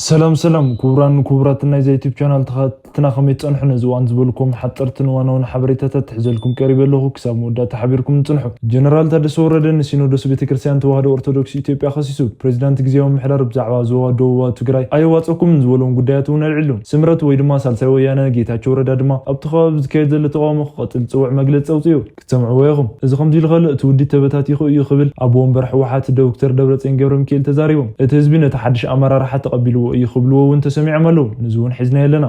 ሰላም ሰላም ክቡራን ክቡራት ናይዛ ዩቲብ ቻናል ተኸታተልትና፣ ከመይ ትጸንሑ? ነዚ እዋን ዝበልኩም ሓጠርትን ዋናውን ሓበሬታታት ትሕዘልኩም ቀሪበ ኣለኹ። ክሳብ መወዳእታ ሓቢርኩም ንጽንሑ። ጀነራል ታደሰ ወረደ ንሲኖዶስ ቤተክርስትያን ተዋህዶ ኦርቶዶክስ ኢትዮጵያ ከሲሱ። ፕሬዚዳንት ግዜያዊ ምምሕዳር ብዛዕባ ዞባ ደቡባዊ ትግራይ ኣየዋጸኩምን ዝበሎም ጉዳያት እውን ኣልዒሉ። ስምረት ወይ ድማ ሳልሳይ ወያነ ጌታቸው ረዳ ድማ ኣብቲ ከባቢ ዝካየድ ዘሎ ተቃውሞ ክቐጽል ዝጽውዕ መግለጺ ኣውጺኡ። ክትሰምዕዎ ኢኹም። እዚ ከምዚ ኢሉ ከሎ፣ እቲ ውዲት ተበታቲኹ እዩ ክብል ኣቦ ወንበር ህወሓት ዶክተር ደብረጽዮን ገብረሚካኤል ተዛሪቦም። እቲ ህዝቢ ነቲ ሓድሽ ኣመራርሓ ተቐቢልዎ እዩ ክብልዎ እውን ተሰሚዖም ኣለዉ። ነዚ እውን ሒዝናዮ ኣለና።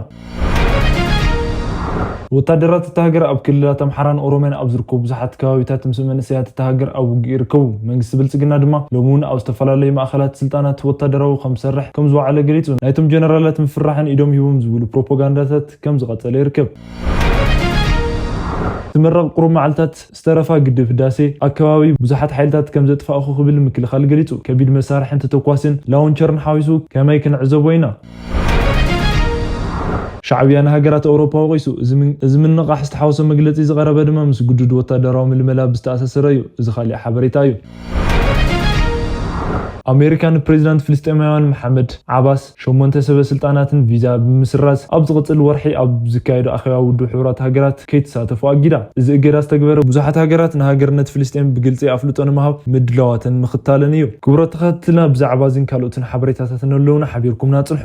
ወታደራት እታ ሃገር ኣብ ክልላት ኣምሓራን ኦሮምያን ኣብ ዝርከቡ ብዙሓት ከባቢታት ምስ መንእሰያት እታ ሃገር ኣብ ውግእ ይርከቡ። መንግስቲ ብልጽግና ድማ ሎሚ እውን ኣብ ዝተፈላለዩ ማእኸላት ስልጣናት ወታደራዊ ከም ዝሰርሕ ከም ዝወዓለ ገሊጹ። ናይቶም ጀነራላት ምፍርራሕን ኢዶም ሂቦም ዝብሉ ፕሮፓጋንዳታት ከም ዝቐጸለ ይርከብ። ዝምረቕ ቁሩብ መዓልታት ዝተረፋ ግድብ ህዳሴ ኣከባቢ ብዙሓት ሓይልታት ከም ዘጥፋእኹ ክብል ምክልኻል ገሊጹ። ከቢድ መሳርሕን ተተኳስን ላውንቸርን ሓዊሱ ከመይ ክንዕዘቦ ኢና? ሻዕብያ ንሃገራት ኣውሮፓ ወቒሱ። እዚ ምን-፣ እዚ ምንቓሕ ዝተሓወሶ መግለጺ ዝቐረበ ድማ ምስ ግዱድ ወታደራዊ ምልመላ ብዝተኣሳሰረ እዩ። እዚ ካሊእ ሓበሬታ እዩ። ኣሜሪካ ንፕሬዚዳንት ፍልስጤማውያን መሓመድ ዓባስ ሸሞንተ ሰበ ስልጣናትን ቪዛ ብምስራዝ ኣብ ዝቕጽል ወርሒ ኣብ ዝካየዱ ኣኼባ ውድብ ሕቡራት ሃገራት ከይተሳተፉ ኣጊዳ። እዚ እገዳ ዝተግበረ ብዙሓት ሃገራት ንሃገርነት ፍልስጤም ብግልጺ ኣፍልጦ ንምሃብ ምድላዋተን ምኽታለን እዩ። ክቡራት ተኸታተልትና፣ ብዛዕባ እዚን ካልኦትን ሓበሬታታትን ኣለውና፣ ሓቢርኩምና ጽንሑ።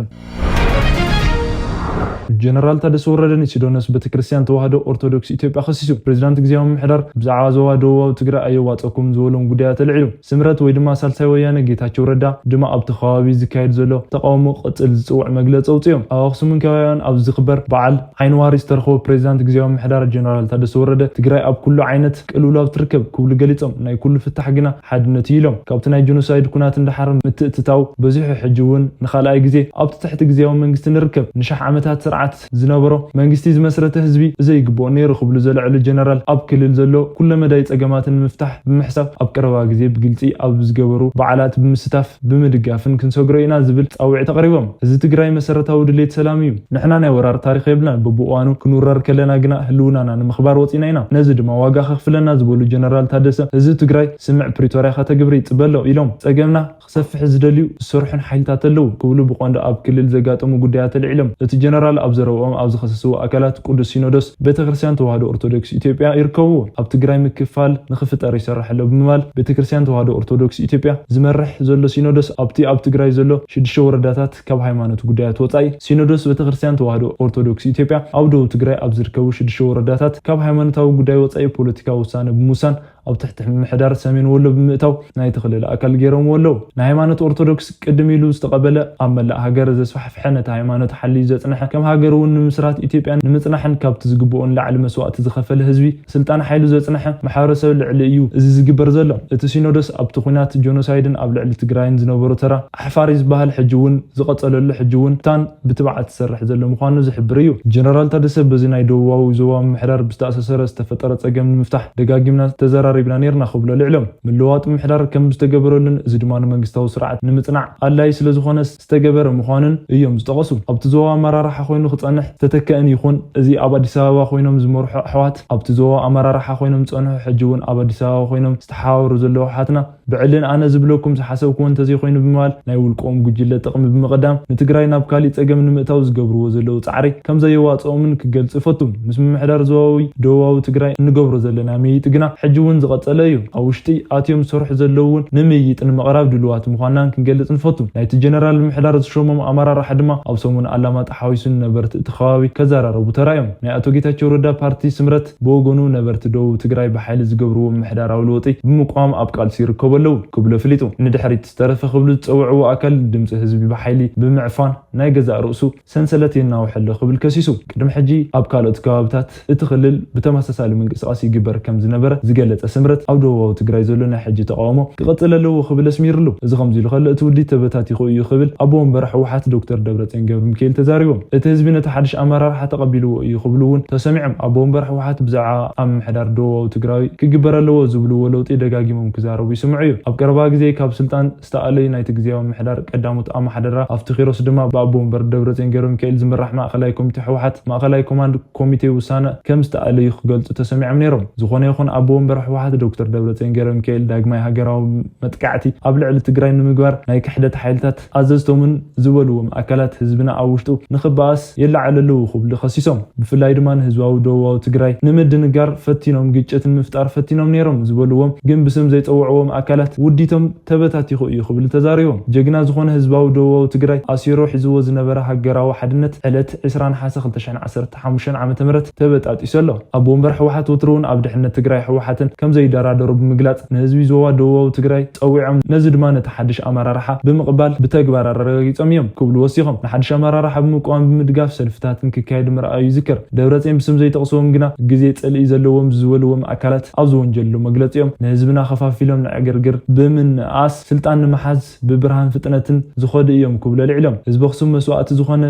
ጀነራል ታደሰ ወረደ ንሲኖዶስ ቤተክርስትያን ተዋህዶ ኦርቶዶክስ ኢትዮጵያ ከሲሱ። ፕሬዚዳንት ግዜያዊ ምምሕዳር ብዛዕባ ዞባ ደቡባዊ ትግራይ ኣየዋጸኩም ዝበሎም ጉዳያት ኣልዒሉ። ስምረት ወይ ድማ ሳልሳይ ወያነ ጌታቸው ረዳ ድማ ኣብቲ ከባቢ ዝካየድ ዘሎ ተቃውሞ ክቕጽል ዝጽውዕ መግለጺ ኣውጺኦም። ኣብ ኣኽሱምን ከባቢኣን ኣብ ዝኽበር በዓል ዓይኒ ዋሪ ዝተረኸቡ ፕሬዚዳንት ግዜያዊ ምምሕዳር ጀነራል ታደሰ ወረደ፣ ትግራይ ኣብ ኩሉ ዓይነት ቅልውላው ትርከብ ክብሉ ገሊጾም፣ ናይ ኩሉ ፍታሕ ግና ሓድነት እዩ ኢሎም። ካብቲ ናይ ጀኖሳይድ ኩናት እንዳሓር ምትእትታው በዚሑ፣ ሕጂ እውን ንኻልኣይ ግዜ ኣብቲ ትሕቲ ግዜያዊ መንግስቲ ንርከብ። ንሽሕ ዓመታት ስርዓት ዝነበሮ መንግስቲ ዝመስረተ ህዝቢ ዘይግብኦ ነይሩ ክብሉ ዘለዐሉ ጀነራል፣ ኣብ ክልል ዘሎ ኩለመዳይ ጸገማትን ንምፍታሕ ብምሕሳብ ኣብ ቀረባ ግዜ ብግልጺ ኣብ ዝገበሩ በዓላት ብምስታፍ ብምድጋፍን ክንሰግሮ ኢና ዝብል ጻውዒት ኣቕሪቦም። እዚ ትግራይ መሰረታዊ ድሌት ሰላም እዩ። ንሕና ናይ ወራር ታሪኽ የብልናን። በብእዋኑ ክንውረር ከለና ግና ህልውናና ንምኽባር ወጺና ኢና። ነዚ ድማ ዋጋ ከኽፍለና ዝበሉ ጀነራል ታደሰ፣ ህዝቢ ትግራይ ስምዕ፣ ፕሪቶርያ ከተግብር ይጽበ ኣሎ ኢሎም። ጸገምና ክሰፍሕ ዝደልዩ ዝሰርሑን ሓይልታት ኣለዉ ክብሉ ብቐንዱ ኣብ ክልል ዘጋጠሙ ጉዳያት ኣልዒሎም። እቲ ጀነራል ኣብ ዘረብኦም ኣብ ዝኸሰስዎ ኣካላት ቅዱስ ሲኖዶስ ቤተክርስትያን ተዋህዶ ኦርቶዶክስ ኢትዮጵያ ይርከብዎ። ኣብ ትግራይ ምክፋል ንኽፍጠር ይሰርሕ ኣሎ ብምባል ቤተክርስትያን ተዋህዶ ኦርቶዶክስ ኢትዮጵያ ዝመርሕ ዘሎ ሲኖዶስ ኣብቲ ኣብ ትግራይ ዘሎ ሽዱሽተ ወረዳታት ካብ ሃይማኖት ጉዳያት ወጻኢ ሲኖዶስ ቤተክርስትያን ተዋህዶ ኦርቶዶክስ ኢትዮጵያ ኣብ ደቡብ ትግራይ ኣብ ዝርከቡ ሽዱሽተ ወረዳታት ካብ ሃይማኖታዊ ጉዳይ ወጻኢ ፖለቲካዊ ውሳነ ብምውሳን ኣብ ትሕቲ ምምሕዳር ሰሜን ወሎ ብምእታው ናይቲ ክልል ኣካል ገይሮምዎ ኣለዉ። ንሃይማኖት ኦርቶዶክስ ቅድም ኢሉ ዝተቐበለ ኣብ መላእ ሃገር ዘስፋሕፍሐ ነቲ ሃይማኖት ሓልዩ ዘጽንሐ ከም ሃገር እውን ንምስራት ኢትዮጵያ ንምጽናሕን ካብቲ ዝግብኦ ንላዕሊ መስዋእቲ ዝኸፈለ ህዝቢ ስልጣን ሓይሉ ዘጽንሐ ማሕበረሰብ ልዕሊ እዩ እዚ ዝግበር ዘሎ። እቲ ሲኖዶስ ኣብቲ ኲናት ጆኖሳይድን ኣብ ልዕሊ ትግራይን ዝነበሮ ተራ ኣሕፋሪ ዝበሃል ሕጂ እውን ዝቐጸለሉ ሕጂ እውን ታን ብትብዓት ዝሰርሕ ዘሎ ምዃኑ ዝሕብር እዩ። ጀነራል ታደሰ በዚ ናይ ደቡባዊ ዞባ ምምሕዳር ብዝተኣሳሰረ ዝተፈጠረ ጸገም ንምፍታሕ ደጋጊምና ተዘራሪብና ነይርና ክብሉ ኣልዒሎም። ምልዋጥ ምምሕዳር ከም ዝተገበረሉን እዚ ድማ ንመንግስታዊ ስርዓት ንምጽናዕ ኣድላዪ ስለ ዝኾነ ዝተገበረ ምዃኑን እዮም ዝጠቐሱ። ኣብቲ ዞባ ኣመራርሓ ኮይኑ ክጸንሕ ዝተተከእን ይኹን እዚ ኣብ ኣዲስ ኣበባ ኮይኖም ዝመርሑ ኣሕዋት ኣብቲ ዞባ ኣመራርሓ ኮይኖም ዝጸንሑ ሕጂ እውን ኣብ ኣዲስ ኣበባ ኮይኖም ዝተሓባበሩ ዘለዉ ኣሕዋትና ብዕልን ኣነ ዝብለኩም ዝሓሰብኩዎ እንተዘይኮይኑ ብምባል ናይ ውልቆም ጉጅለ ጥቕሚ ብምቕዳም ንትግራይ ናብ ካሊእ ጸገም ንምእታው ዝገብርዎ ዘለዉ ጻዕሪ ከም ዘየዋጽኦምን ክገልጽ እፈቱ። ምስ ምምሕዳር ዞባዊ ደቡባዊ ትግራይ እንገብሮ ዘለና ምይይጥ ግና ሕጂ እውን ዝቐጸለ እዩ። ኣብ ውሽጢ ኣትዮም ዝሰርሑ ዘለዉ እውን ንምይይጥ ንምቕራብ ድልዋት ምዃንናን ክንገልጽ ንፈቱ። ናይቲ ጀነራል ምምሕዳር ዝሾሞም ኣመራርሓ ድማ ኣብ ሰሙን ኣላማጣ ሓዊሱ ንነበርቲ እቲ ከባቢ ከዘራረቡ ተራእዮም። ናይ ኣቶ ጌታቸው ረዳ ፓርቲ ስምረት ብወገኑ ነበርቲ ደቡብ ትግራይ ብሓይሊ ዝገብርዎ ምምሕዳራዊ ለውጢ ብምቋም ኣብ ቃልሲ ይርከቡ ኣለዉ ክብሉ ኣፍሊጡ። ንድሕሪት ዝተረፈ ክብሉ ዝጸውዕዎ ኣካል ድምፂ ህዝቢ ብሓይሊ ብምዕፋን ናይ ገዛእ ርእሱ ሰንሰለት የናውሕ ኣሎ ክብል ከሲሱ። ቅድሚ ሕጂ ኣብ ካልኦት ከባብታት እቲ ክልል ብተመሳሳሊ ምንቅስቃስ ይግበር ከም ዝነበረ ዝገለጸ ስምረት ኣብ ደቡባዊ ትግራይ ዘሎ ናይ ሕጂ ተቃውሞ ክቐጽል ኣለዎ ክብል ኣስሚርሉ። እዚ ከምዚ ኢሉ ከሎ እቲ ውዲት ተበታቲኹ እዩ ክብል ኣቦ ወንበር ህወሓት ዶክተር ደብረጽዮን ገብረሚካኤል ተዛሪቦም። እቲ ህዝቢ ነቲ ሓድሽ ኣመራርሓ ተቐቢልዎ እዩ ክብሉ እውን ተሰሚዖም። ኣቦ ወንበር ህወሓት ብዛዕባ ኣብ ምምሕዳር ደቡባዊ ትግራይ ክግበር ኣለዎ ዝብልዎ ለውጢ ደጋጊሞም ክዛረቡ ይስምዑ እዩ። ኣብ ቀረባ ግዜ ካብ ስልጣን ዝተኣለዩ ናይቲ ግዜያዊ ምምሕዳር ቀዳሞት ኣመሓደራ ኣብቲ ኪሮስ ድማ ብኣቦ ወንበር ደብረጽዮን ገብረሚካኤል ዝምራሕ ማእኸላይ ኮሚቴ ህወሓት ማእኸላይ ኮማንድ ኮሚቴ ውሳነ ከም ዝተኣለዩ ክገልጹ ተሰሚዖም ነይሮም። ዝኾነ ይኹን ኣቦ ወንበር ህወሓት ህወሓት ዶክተር ደብረፅዮን ገብረሚካኤል ዳግማይ ሃገራዊ መጥቃዕቲ ኣብ ልዕሊ ትግራይ ንምግባር ናይ ክሕደት ሓይልታት ኣዘዝቶምን ዝበልዎም ኣካላት ህዝብና ኣብ ውሽጡ ንኽበኣስ የለዓሉ ኣለዉ ክብሉ ከሲሶም። ብፍላይ ድማ ንህዝባዊ ደቡባዊ ትግራይ ንምድንጋር ፈቲኖም፣ ግጭት ንምፍጣር ፈቲኖም ነይሮም ዝበልዎም ግን ብስም ዘይፀውዕዎም ኣካላት ውዲቶም ተበታቲኹ እዩ ክብል ተዛሪቦም። ጀግና ዝኾነ ህዝባዊ ደቡባዊ ትግራይ ኣሲሩ ሒዝዎ ዝነበረ ሃገራዊ ሓድነት ዕለት ዕስራ ነሓሰ ክልተ ሽሕን ዓሰርተ ሓሙሽተን ዓመተ ምህረት ተበጣጢሱ ኣሎ። ኣቦ ወንበር ህወሓት ወትሩ እውን ኣብ ድሕነት ትግራይ ህወሓትን ከም ዘይደራደሩ ብምግላፅ ንህዝቢ ዞባ ደቡባዊ ትግራይ ፀዊዖም፣ ነዚ ድማ ነቲ ሓድሽ ኣመራርሓ ብምቕባል ብተግባር ኣረጋጊፆም እዮም ክብሉ ወሲኾም። ንሓድሽ ኣመራርሓ ብምቅዋም ብምድጋፍ ሰልፍታትን ክካየድ ምርኣዩ ይዝከር። ደብረፅዮን ብስም ዘይጠቕስዎም ግና ግዜ ፅልኢ ዘለዎም ዝበልዎም ኣካላት ኣብዚ ወንጀሉ መግለፂኦም ንህዝብና ከፋፊሎም ንዕግርግር ብምንኣስ ስልጣን ንምሓዝ ብብርሃን ፍጥነትን ዝኸዱ እዮም ክብሉ ኣልዒሎም። ህዝቢ ኣኽሱም መስዋእቲ ዝኾነ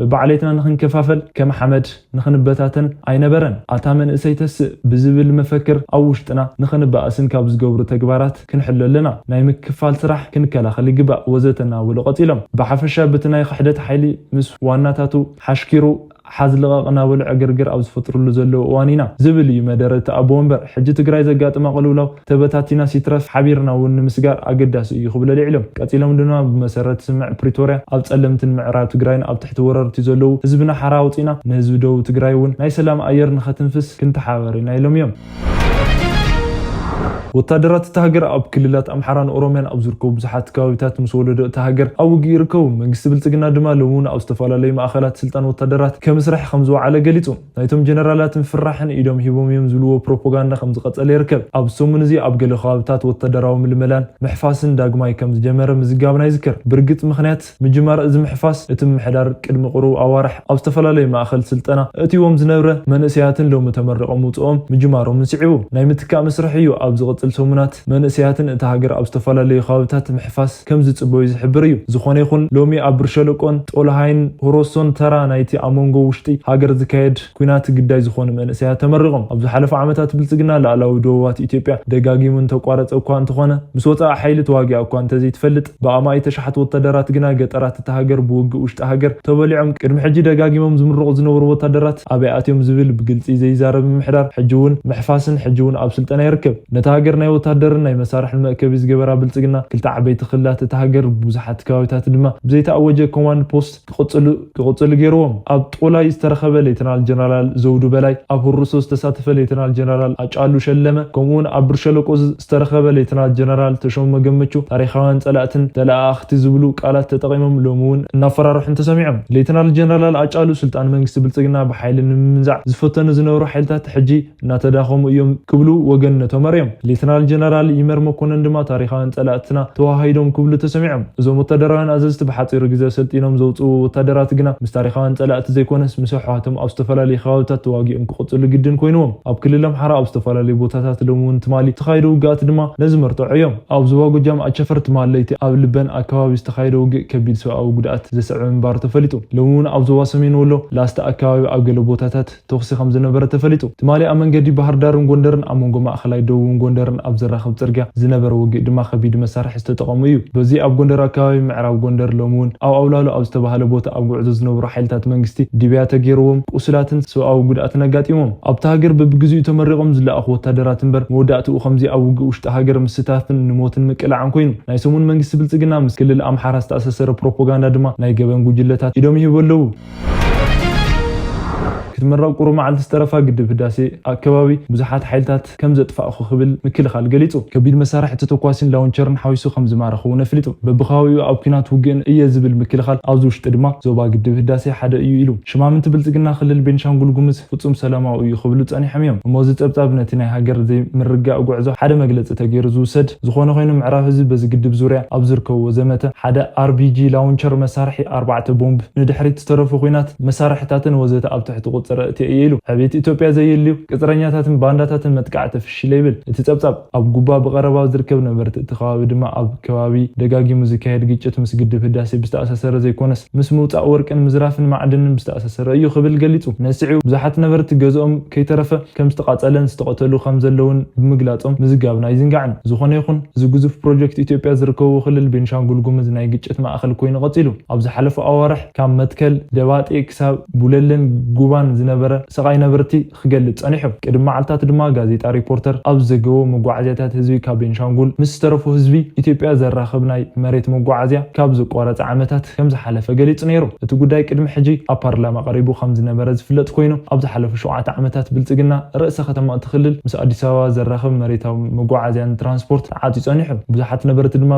በባዕሌትና ንኽንከፋፈል ከም ሓመድ ንኽንበታተን ኣይነበረን። ኣታ መንእሰይ ተስእ ብዝብል መፈክር ኣብ ውሽጥና ንኽንበኣስን ካብ ዝገብሩ ተግባራት ክንሕሎ ኣለና። ናይ ምክፋል ስራሕ ክንከላኸል ይግባእ ወዘተ እናበሉ ቀፂሎም። ብሓፈሻ በቲ ናይ ክሕደት ሓይሊ ምስ ዋናታቱ ሓሽኪሩ ሓዝ ልቐቕ እናበሉ ዕግርግር ኣብ ዝፈጥሩሉ ዘለዉ እዋን ኢና ዝብል እዩ መደረ እቲ ኣቦ ወንበር። ሕጂ ትግራይ ዘጋጥማ ቅልውላው ተበታቲናስ ይትረፍ ሓቢርና እውን ንምስጋር ኣገዳሲ እዩ ክብሉ ኣልዒሎም። ቀፂሎም ድማ ብመሰረት ስምምዕ ፕሪቶርያ ኣብ ፀለምትን ምዕራብ ትግራይን ኣብ ትሕቲ ወረርቲ ዘለዉ ህዝብና ሓራ ኣውፂና ንህዝቢ ደቡብ ትግራይ እውን ናይ ሰላም ኣየር ንኸትንፍስ ክንተሓባበር ኢና ኢሎም እዮም። ወታደራት እታ ሃገር ኣብ ክልላት ኣምሓራን ኦሮሚያን ኣብ ዝርከቡ ብዙሓት ከባቢታት ምስ ወለዶ እታ ሃገር ኣብ ውግእ ይርከቡ። መንግስቲ ብልፅግና ድማ ሎሚ እውን ኣብ ዝተፈላለዩ ማእኸላት ስልጣን ወታደራት ከምስራሕ ከም ዝወዓለ ገሊፁ። ናይቶም ጀነራላት ምፍርራሕን ኢዶም ሂቦም እዮም ዝብልዎ ፕሮፓጋንዳ ከም ዝቐፀለ ይርከብ። ኣብ ሰሙን እዚ ኣብ ገለ ከባቢታት ወታደራዊ ምልመላን ምሕፋስን ዳግማይ ከም ዝጀመረ ምዝጋብና ይዝከር። ብርግፅ ምኽንያት ምጅማር እዚ ምሕፋስ እቲ ምምሕዳር ቅድሚ ቁሩብ ኣዋርሕ ኣብ ዝተፈላለዩ ማእኸል ስልጠና እትዎም ዝነብረ መንእሰያትን ሎሚ ተመሪቖም ምውፅኦም ምጅማሮምን ስዒቡ ናይ ምትካእ መስርሕ እዩ። ኣብ ዝቕፅል ሰሙናት መንእሰያትን እታ ሃገር ኣብ ዝተፈላለዩ ከባቢታት ምሕፋስ ከም ዝፅበዩ ዝሕብር እዩ። ዝኾነ ይኹን ሎሚ ኣብ ብርሸለቆን ጦልሃይን ሆሮሶን ተራ ናይቲ ኣብ መንጎ ውሽጢ ሃገር ዝካየድ ኲናት ግዳይ ዝኾኑ መንእሰያት ተመሪቖም። ኣብ ዝሓለፉ ዓመታት ብልፅግና ላዕላዊ ዶባት ኢትዮጵያ ደጋጊሙ እንተቋረፀ እኳ እንተኾነ ምስ ወፃኢ ሓይሊ ተዋጊኣ እኳ እንተዘይትፈልጥ ብኣማኢት ኣሽሓት ወታደራት ግና ገጠራት እታ ሃገር ብውግእ ውሽጢ ሃገር ተበሊዖም ቅድሚ ሕጂ ደጋጊሞም ዝምረቑ ዝነበሩ ወታደራት ኣበይ ኣትዮም ዝብል ብግልፂ ዘይዛረብ ምምሕዳር ሕጂ እውን ምሕፋስን ሕጂ እውን ኣብ ስልጠና ይርከብ። ነታ ሃገር ናይ ወታደርን ናይ መሳርሕን መእከቢ ዝገበራ ብልፅግና ክልተ ዓበይቲ ክልላት እታ ሃገር ብዙሓት ከባቢታት ድማ ብዘይተኣወጀ ኮማንድ ፖስት ክቕፅሉ ክቕፅሉ ገይርዎም። ኣብ ጦላይ ዝተረኸበ ሌተናል ጀነራል ዘውዱ በላይ፣ ኣብ ህርሶ ዝተሳተፈ ሌተናል ጀነራል ኣጫሉ ሸለመ፣ ከምኡውን ኣብ ብርሸለቆ ዝተረኸበ ሌተናል ጀነራል ተሾመ ገመቹ ታሪኻውያን ጸላእትን ተለኣኣኽቲ ዝብሉ ቃላት ተጠቒሞም ሎሚ እውን እናፈራርሑን ተሰሚዖም። ሌተናል ጀነራል ኣጫሉ ስልጣን መንግስቲ ብልጽግና ብሓይሊ ንምምንዛዕ ዝፈተኑ ዝነበሩ ሓይልታት ሕጂ እናተዳኸሙ እዮም ክብሉ ወገንነቶም ኣርእዮም። ሌተናል ጀነራል ይመር መኮነን ድማ ታሪኻውያን ጸላእትና ተዋሃሂዶም ክብሉ ተሰሚዖም። እዞም ወታደራውያን ኣዘዝቲ ብሓጺሩ ግዜ ሰልጢኖም ዘውፅኡ ወታደራት ግና ምስ ታሪኻውያን ጸላእቲ ዘይኮነስ ምስ ኣሕዋቶም ኣብ ዝተፈላለዩ ከባብታት ተዋጊኦም ክቕፅሉ ግድን ኮይንዎም። ኣብ ክልል ኣምሓራ ኣብ ዝተፈላለዩ ቦታታት ሎሚ እውን ትማሊ ዝተኻየዱ ውግኣት ድማ ነዚ መርትዖ እዮም። ኣብ ዞባ ጎጃም ኣቸፈር ትማሊ ለይቲ ኣብ ልበን ኣከባቢ ዝተኻየደ ውግእ ከቢድ ሰብኣዊ ጉድኣት ዘስዕበ ምንባሩ ተፈሊጡ። ሎሚ እውን ኣብ ዞባ ሰሜን ወሎ ላስታ ኣከባቢ ኣብ ገለ ቦታታት ተኹሲ ከም ዝነበረ ተፈሊጡ። ትማሊ ኣብ መንገዲ ባህር ዳርን ጎንደርን ኣብ መንጎ ማእኸላይ ደቡብን ጎንደርን ኣብ ዘራኽብ ጽርግያ ዝነበረ ውግእ ድማ ከቢድ መሳርሒ ዝተጠቐሙ እዩ። በዚ ኣብ ጎንደር ኣከባቢ ምዕራብ ጎንደር ሎሚ እውን ኣብ ኣውላሎ ኣብ ዝተባህለ ቦታ ኣብ ጉዕዞ ዝነበሩ ሓይልታት መንግስቲ ድብያ ተገይርዎም ቁሱላትን ሰብኣዊ ጉድኣትን ኣጋጢሞም። ኣብታ ሃገር በብግዚኡ ተመሪቖም ዝለኣኹ ወታደራት እምበር መወዳእትኡ ከምዚ ኣብ ውግእ ውሽጢ ሃገር ምስታፍን ንሞትን ምቅላዕን ኮይኑ። ናይ ሰሙን መንግስቲ ብልጽግና ምስ ክልል ኣምሓራ ዝተኣሳሰረ ፕሮፓጋንዳ ድማ ናይ ገበን ጉጅለታት ኢዶም ይህቡ ኣለዉ። ክትምረቕ ቁሩብ መዓልቲ ዝተረፋ ግድብ ህዳሴ ኣከባቢ ብዙሓት ሓይልታት ከም ዘጥፋእኹ ክብል ምክልኻል ገሊጹ። ከቢድ መሳርሒ ተተኳሲን ላውንቸርን ሓዊሱ ከም ዝማረኹ እውን ኣፍሊጡ። በብከባቢኡ ኣብ ኲናት ውግእን እየ ዝብል ምክልኻል ኣብዚ ውሽጢ ድማ ዞባ ግድብ ህዳሴ ሓደ እዩ ኢሉ። ሽማምንቲ ብልጽግና ክልል ቤንሻንጉል ጉሙዝ ፍጹም ሰላማዊ እዩ ክብሉ ጸኒሖም እዮም። እሞ እዚ ጸብጻብ ነቲ ናይ ሃገር ዘይምርግጋእ ጉዕዞ ሓደ መግለጺ ተገይሩ ዝውሰድ ዝኾነ ኮይኑ ምዕራብ ህዝቢ በዚ ግድብ ዙርያ ኣብ ዝርከብዎ ዘመተ ሓደ ኣር ቢ ጂ ላውንቸር መሳርሒ ኣርባዕተ ቦምብ ንድሕሪት ዝተረፉ ኲናት መሳርሕታትን ወዘተ ኣብ ትሕቲ ቁጽሪ ኣእትየ እየ ኢሉ። ዕብየት ኢትዮጵያ ዘየልዩ ቅጥረኛታትን ባንዳታትን መጥቃዕቲ ፍሽለ ይብል እቲ ጸብጻብ። ኣብ ጉባ ብቐረባ ዝርከብ ነበርቲ እቲ ከባቢ ድማ ኣብ ከባቢ ደጋጊሙ ዝካየድ ግጭት ምስ ግድብ ህዳሴ ብዝተኣሳሰረ ዘይኮነስ ምስ ምውጻእ ወርቅን ምዝራፍን ማዕድንን ብዝተኣሳሰረ እዩ ክብል ገሊጹ። ነስዒቡ ብዙሓት ነበርቲ ገዝኦም ከይተረፈ ከም ዝተቓጸለን ዝተቐተሉ ከም ዘለውን ብምግላጾም ምዝጋብና ኣይዝንጋዕን። ዝኾነ ይኹን እዚ ግዙፍ ፕሮጀክት ኢትዮጵያ ዝርከብዎ ክልል ቤንሻንጉል ጉሙዝ ናይ ግጭት ማእኸል ኮይኑ ቀጺሉ። ኣብ ዝሓለፉ ኣዋርሕ ካብ መትከል፣ ደባጤ ክሳብ ቡለለን ጉባን ዝነበረ ስቓይ ነበርቲ ክገልጽ ጸኒሑ። ቅድሚ መዓልታት ድማ ጋዜጣ ሪፖርተር ኣብ ዘገቦ መጓዓዝያታት ህዝቢ ካብ ቤንሻንጉል ምስ ዝተረፉ ህዝቢ ኢትዮጵያ ዘራኽብ ናይ መሬት መጓዓዝያ ካብ ዘቋረጸ ዓመታት ከም ዝሓለፈ ገሊጹ ነይሩ። እቲ ጉዳይ ቅድሚ ሕጂ ኣብ ፓርላማ ቀሪቡ ከም ዝነበረ ዝፍለጥ ኮይኑ፣ ኣብ ዝሓለፉ ሸውዓተ ዓመታት ብልጽግና ርእሰ ከተማ እቲ ክልል ምስ ኣዲስ ኣበባ ዘራኽብ መሬታዊ መጓዓዝያን ትራንስፖርት ተዓጽዩ ጸኒሑ። ብዙሓት ነበርቲ ድማ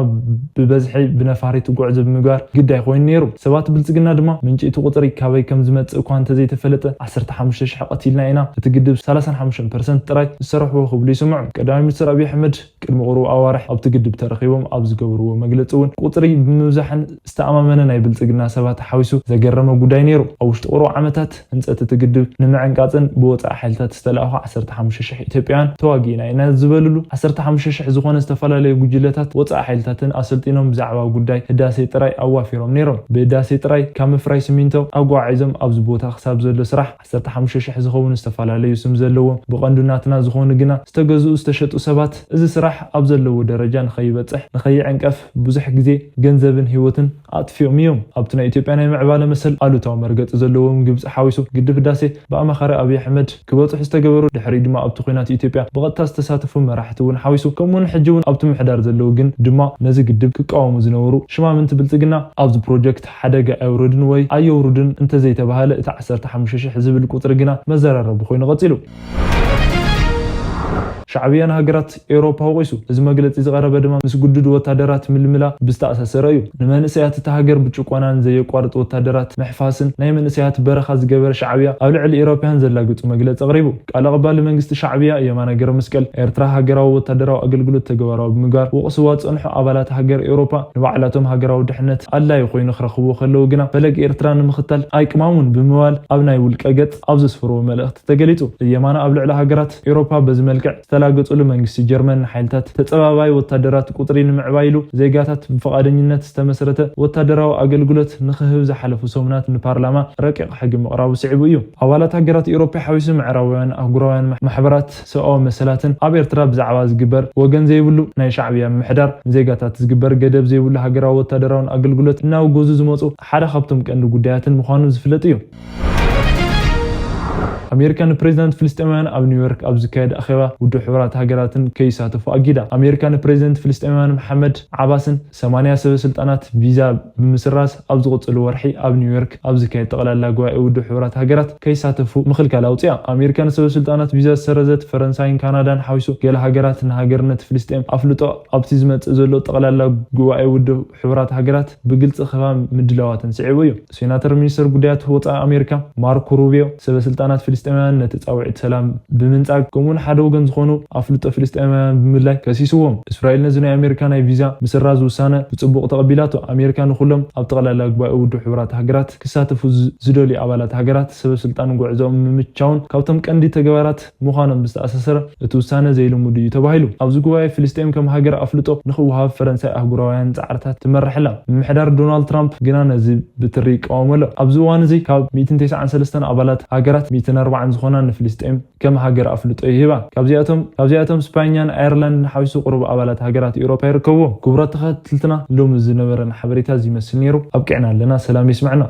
ብበዝሒ ብነፋሪት ጉዕዞ ብምግባር ግዳይ ኮይኑ ነይሩ። ሰባት ብልጽግና ድማ ምንጪ እቲ ቁጽሪ ካበይ ከም ዝመጽእ እኳ እንተዘይተፈለጠ፣ ዓሰርተ ሓሙሽተ ሽሕ ቀቲልና ኢና፣ እቲ ግድብ ሰላሳን ሓሙሽተን ፐርሰንት ጥራይ ዝሰርሕዎ ክብሉ ይስምዑ። ቀዳማይ ሚኒስትር ኣብይ ኣሕመድ ቅድሚ ቁሩብ ኣዋርሕ ኣብቲ ግድብ ተረኺቦም ኣብ ዝገበርዎ መግለጺ እውን ቁጽሪ ብምብዛሕን ዝተኣማመነ ናይ ብልጽግና ሰባት ሓዊሱ ዘገረመ ጉዳይ ነይሩ። ኣብ ውሽጢ ቁሩብ ዓመታት ህንጸት እቲ ግድብ ንምዕንቃጽን ብወጻኢ ሓይልታት ዝተላእኹ ዓሰርተ ሓሙሽተ ሽሕ ኢትዮጵያውያን ተዋጊእና ኢና ዝበልሉ ዓሰርተ ሓሙሽተ ሽሕ ዝኾነ ዝተፈላለዩ ጉጅለታት ወጻኢ ሓይልታትን ኣሰልጢኖም ብዛዕባ ጉዳይ ህዳሴ ጥራይ ኣዋፊሮም ነይሮም። ብህዳሴ ጥራይ ካብ ምፍራይ ሲሚንቶ ኣጓዓዒዞም ኣብዚ ቦታ ክሳብ ዘሎ ስራሕ ዓሰርተ ሓሙሽተ ሽሕ ዝኸውን ዝተፈላለዩ ስም ዘለዎም ብቐንዱ ናትና ዝኾኑ ግና ዝተገዝኡ ዝተሸጡ ሰባት እዚ ስራሕ ኣብ ዘለዎ ደረጃ ንኸይበጽሕ ንኸይዕንቀፍ ብዙሕ ግዜ ገንዘብን ህይወትን ኣጥፊኦም እዮም። ኣብቲ ናይ ኢትዮጵያ ናይ ምዕባለ መሰል ኣሉታዊ መርገጺ ዘለዎም ግብጺ ሓዊሱ ግድብ ህዳሴ ብኣማኻሪ ኣብይ ኣሕመድ ክበጽሑ ዝተገበሩ ድሕሪ ድማ ኣብቲ ኲናት ኢትዮጵያ ብቐጥታ ዝተሳተፉ መራሕቲ እውን ሓዊሱ ከምኡውን ሕጂ እውን ኣብቲ ምሕዳር ዘለዉ ግን ድማ ነዚ ግድብ ክቃወሙ ዝነበሩ ሽማምንቲ ብልጽግና ኣብዚ ፕሮጀክት ሓደጋ ኣየውርድን ወይ ኣየውርድን እንተዘይተባሃለ እቲ ዓሰርተ ሓሙሽተ ሽሕ ዝብል ቁጽሪ ግና መዘራረቢ ኮይኑ ቀጺሉ። ሻዕብያ ንሃገራት ኤውሮፓ ወቒሱ። እዚ መግለጺ ዝቐረበ ድማ ምስ ግዱድ ወታደራት ምልምላ ብዝተኣሳሰረ እዩ። ንመንእሰያት እታ ሃገር ብጭቆናን ዘየቋርጥ ወታደራት ምሕፋስን ናይ መንእሰያት በረኻ ዝገበረ ሻዕብያ ኣብ ልዕሊ ኤውሮፓውያን ዘላግጹ መግለጺ ኣቕሪቡ። ቃል ኣቐባሊ መንግስቲ ሻዕብያ የማነ ገብረመስቀል ኤርትራ ሃገራዊ ወታደራዊ ኣገልግሎት ተግባራዊ ብምግባር ወቕስዋ ዝጸንሑ ኣባላት ሃገር ኤውሮፓ ንባዕላቶም ሃገራዊ ድሕነት ኣድላዪ ኮይኑ ክረኽብዎ ከለዉ ግና ፈለግ ኤርትራ ንምኽታል ኣይቅማሙን ብምባል ኣብ ናይ ውልቀ ገጽ ኣብ ዘስፈርዎ መልእኽቲ ተገሊጹ። የማነ ኣብ ልዕሊ ሃገራት ኤውሮፓ በዚ መልክዕ ዝተላገጹሉ መንግስቲ ጀርመን ንሓይልታት ተጸባባይ ወታደራት ቁጽሪ ንምዕባይ ኢሉ ዜጋታት ብፍቓደኝነት ዝተመስረተ ወታደራዊ ኣገልግሎት ንኽህብ ዝሓለፉ ሰሙናት ንፓርላማ ረቂቕ ሕጊ ምቕራቡ ስዒቡ እዩ። ኣባላት ሃገራት ኤውሮፓ ሓዊሱ ምዕራባውያን ኣህጉራውያን ማሕ-፣ ማሕበራት ሰብኣዊ መሰላትን ኣብ ኤርትራ ብዛዕባ ዝግበር ወገን ዘይብሉ ናይ ሻዕብያ ምምሕዳር ንዜጋታት ዝግበር ገደብ ዘይብሉ ሃገራዊ ወታደራውን ኣገልግሎት እናወገዙ ዝመጹ ሓደ ካብቶም ቀንዲ ጉዳያትን ምዃኑ ዝፍለጥ እዩ። ኣሜሪካ ንፕሬዚዳንት ፍልስጤማውያን ኣብ ኒውዮርክ ኣብ ዝካየድ ኣኼባ ውድብ ሕቡራት ሃገራትን ከይሳተፉ ኣጊዳ። ኣሜሪካ ንፕሬዚዳንት ፍልስጤማውያን መሓመድ ዓባስን ሰማንያ ሰበ ስልጣናት ቪዛ ብምስራዝ ኣብ ዝቕጽሉ ወርሒ ኣብ ኒውዮርክ ኣብ ዝካየድ ጠቕላላ ጉባኤ ውድብ ሕቡራት ሃገራት ከይሳተፉ ምኽልካል ኣውፅያ። ኣሜሪካ ንሰበ ስልጣናት ቪዛ ዝሰረዘት ፈረንሳይን ካናዳን ሓዊሱ ገለ ሃገራት ንሃገርነት ፍልስጤም ኣፍልጦ ኣብቲ ዝመጽእ ዘሎ ጠቕላላ ጉባኤ ውድብ ሕቡራት ሃገራት ብግልጺ ክህባ ምድላዋተን ስዒቡ እዩ። ሴናተር ሚኒስተር ጉዳያት ወጻኢ ኣሜሪካ ማርኮ ሩቢዮ ሰበ ስልጣናት ፍልስጤማውያን ነቲ ጻውዒት ሰላም ብምንጻግ ከምኡውን ሓደ ወገን ዝኾኑ ኣፍልጦ ፍልስጤማውያን ብምላይ ከሲስዎም። እስራኤል ነዚ ናይ ኣሜሪካ ናይ ቪዛ ምስራዝ ውሳነ ብጽቡቕ ተቐቢላቶ። ኣሜሪካ ንኹሎም ኣብ ጠቕላላ ጉባኤ ውድብ ሕቡራት ሃገራት ክሳተፉ ዝ-፣ ዝደልዩ ኣባላት ሃገራት ሰበ ስልጣን ጉዕዞኦም ምምቻውን ካብቶም ቀንዲ ተግባራት ምዃኖም ብዝተኣሳሰረ እቲ ውሳነ ዘይልሙድ እዩ ተባሂሉ። ኣብዚ ጉባኤ ፍልስጤም ከም ሃገር ኣፍልጦ ንኽወሃብ ፈረንሳይ ኣህጉራውያን ጻዕርታት ትመርሕ ኣላ። ምምሕዳር ዶናልድ ትራምፕ ግና ነዚ ብትሪ ይቃወሞ ኣሎ። ኣብዚ እዋን እዚ ካብ ሚእትን ተስዓን ሰለስተን ኣባላት ሃገራት ሚእትን ኣርባዓን ዝኾና ንፍልስጤም ከም ሃገር ኣፍልጦ ይህባ። ካብዚኣቶም፣ ካብዚኣቶም ስፓኛን ኣየርላንድን ሓዊሱ ቁሩብ ኣባላት ሃገራት ኤውሮፓ ይርከብዎም። ክቡራት ተኸታተልትና ሎሚ ዝነበረና ሓበሬታ እዚ ይመስል ነይሩ። ኣብቂዕና ኣለና። ሰላም ይስምዕና።